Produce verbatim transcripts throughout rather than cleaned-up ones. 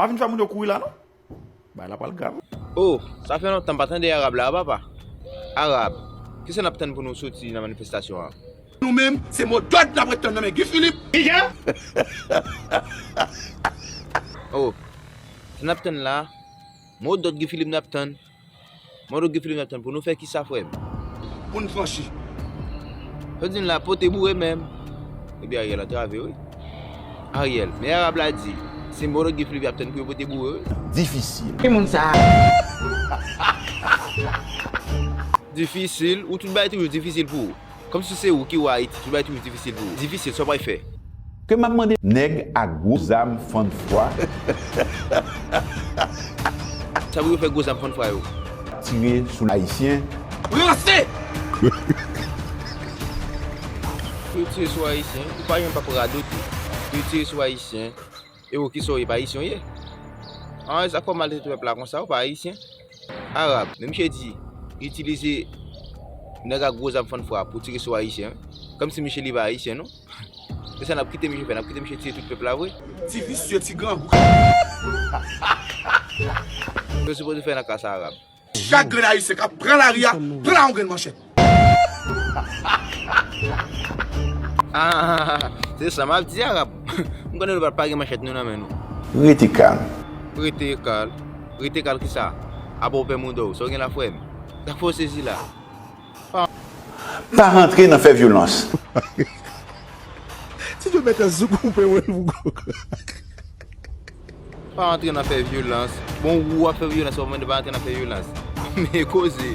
Pa vin fè moun yo kouri la non. Bagay la pral grav. Oh, sa fè lontan m pa tande Arab la, papa. Arab, kisa n ap tann pou nou soti nan manifestasyon an? Nou menm, se modòd n ap ret tann nan men Guy Philippe. Oh, sa n ap tann la? Modòd Guy Philippe n ap tann. Modòd Guy Philippe n ap tann pou nou fè kisa, frè m? Pou n franchi. Sa w di m la, pote boure menm. Ebyen, Ariel antrave, wi. Ariel, men Arab la di, se modòd Guy Philippe y ap tann pou yo pote boure, wi. Difisil. Ki moun sa a? Difisil? Ou tout bagay toujou difisil pou ou. Kòmsi se ou ki wa Ayiti, tout bagay toujou difisil pou ou. Difisil, sa w pral fè? Ke m ap mande nèg ak gwo zam fann fwa. Sa pou yo fè gwo zam fann fwa yo? Tire sou Ayisyen. Ranse! Pou yo tire sou Ayisyen, ou pa janm p ap radote. Pou yo tire sou Ayisyen. E ou ki sa w ye, pa Ayisyen w ye? An, e sa k fè w maltrete pèp la konsa, ou pa Ayisyen? Arab, men misye di, itilize nèg ak gwo zam fann fwa pou tire sou Ayisyen, wi. Kòmsi misye li pa Ayisyen, non? Se sa n ap kite misye fè, n ap kite misye tiye tout pèp la vre? Ti visye, ti grangou. Yo sipoze fè nan ka sa, Arab. Chak grenn Ayisyen k ap pran lari a, pran yon grenn manchèt. Ah, se sa m ap di, Arab. M konnen nou pa, pa gen manchèt nou nan men nou. Rete kalm. Rete kalm. Rete kalm kisa? Apa w pè mouda w? Sa w gen la, frè m? Sa k fè w sezi la? Pa rantre nan fè vyolans. Ti Djo mèt an sou koupe w pou gwo. Pa rantre nan fè vyolans. Bon, ou ap fè vyolans, w ap mande pa rantre nan fè vyolans. Men koze.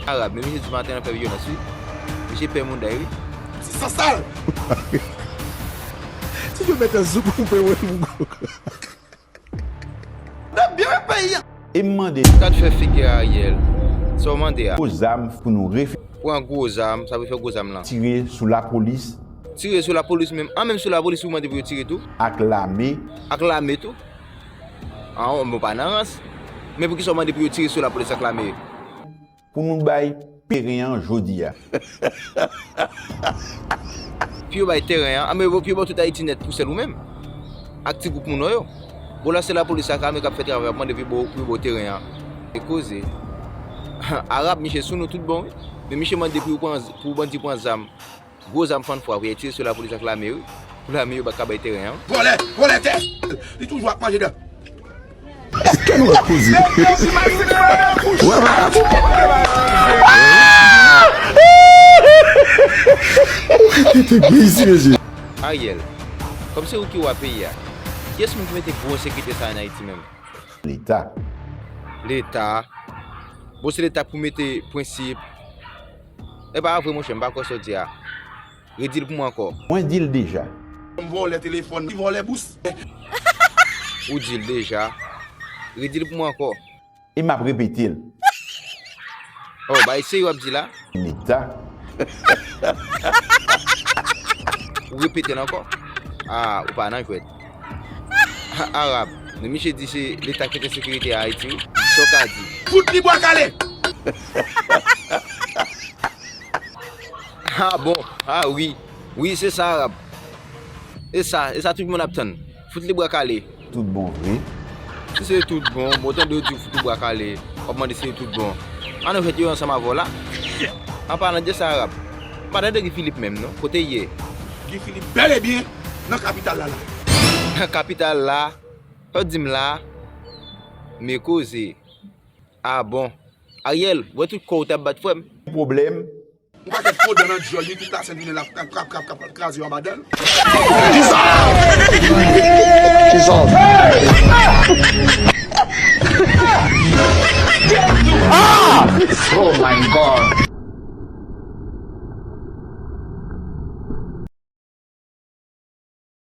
Arab, men misye di pa rantre nan fè vyolans, wi. Misye pè mouda, wi. Ti sansal! Ti Djo mèt an sou koupe w pou gwo. N ap byen fè peyi a. E m mande. Gad fè figi Ariel. Sa w mande a? Gwo zam pou nou refi- Pran gwo zam, sa vle fè gwo zam lan. Tire sou lapolis. Tire sou lapolis menm. An, menm sou lapolis ou mande pou yo tire tou? Ak lame. Ak lame tou? An, bon, pa nan rans. Men poukisa w mande pou yo tire sou lapolis ak lame? Pou nou bay teren an jodi a. Pou yo bay teren an, a, men pou yo ba w tout Ayiti nèt pou sèl ou menm. Ak ti gwoup moun ou yo. Bon, la se lapolis ak lame k ap fè travay, ap mande pou yo ba w, pou yo ba w teren an. E koze. Arab, misye sou nou tout bon, wi. Men misye mande pou yo pran, pou bandi pran zam. Gwo zam fann fwa pou y al tire sou lapolis ak lame, wi. Pou lame yo pa ka bay teren an. Vòlè, vòlè tè. Li toujou ap manje dan. Èske nou ap koze? Wè, wè. Ou ki te te gen isi, mesye. Ariel, kòm se ou ki wa peyi a, kiyès moun ki mete gwo ensekirite sa a ann Ayiti menm? Leta. Leta. Bon, se Leta pou mete prensip. E pa vre, monchè, m pa kwè sa w di a. Redi l pou mwen ankò. Mwen di l deja. M vòlè telefòn, li vòlè bous. Ou di l deja. Redi l pou mwen ankò. E m ap repete l. Oh, bagay serye w ap di la? Leta. Ou repete l ankò? Ah, ou pa nan jwèt. Ha, Arab, men misye di se Leta ki mete sekirite a Ayiti, wi. Sa w ka di? Fout li bwa kale! Ah bon, ah wi. Wi, se sa, Arab. E sa, e sa tout moun ap tann. Fout li bwa kale. Tout bon vre. Si se tout bon, bon, tande yo di w fout li bwa kale, w ap mande si se tout bon. An nou fèt yo ansanm avè w la. An palan de sa, Arab, m pa tande Guy Philippe menm, non. Kote l ye? Guy Philippe bèl e byen nan kapital la, la. Nan kapital la? Sa w di m la? Men koze. Ah bon. Ariel, wè tout kò w t ap bat, frè m. Pwoblèm. Yon pakèt fo dan nan dyòl, li tout lasèn jounen l ap krap, krap, krap, krap, kraze yo anba dan l. Kisa? Kisa? Ah! Oh my God!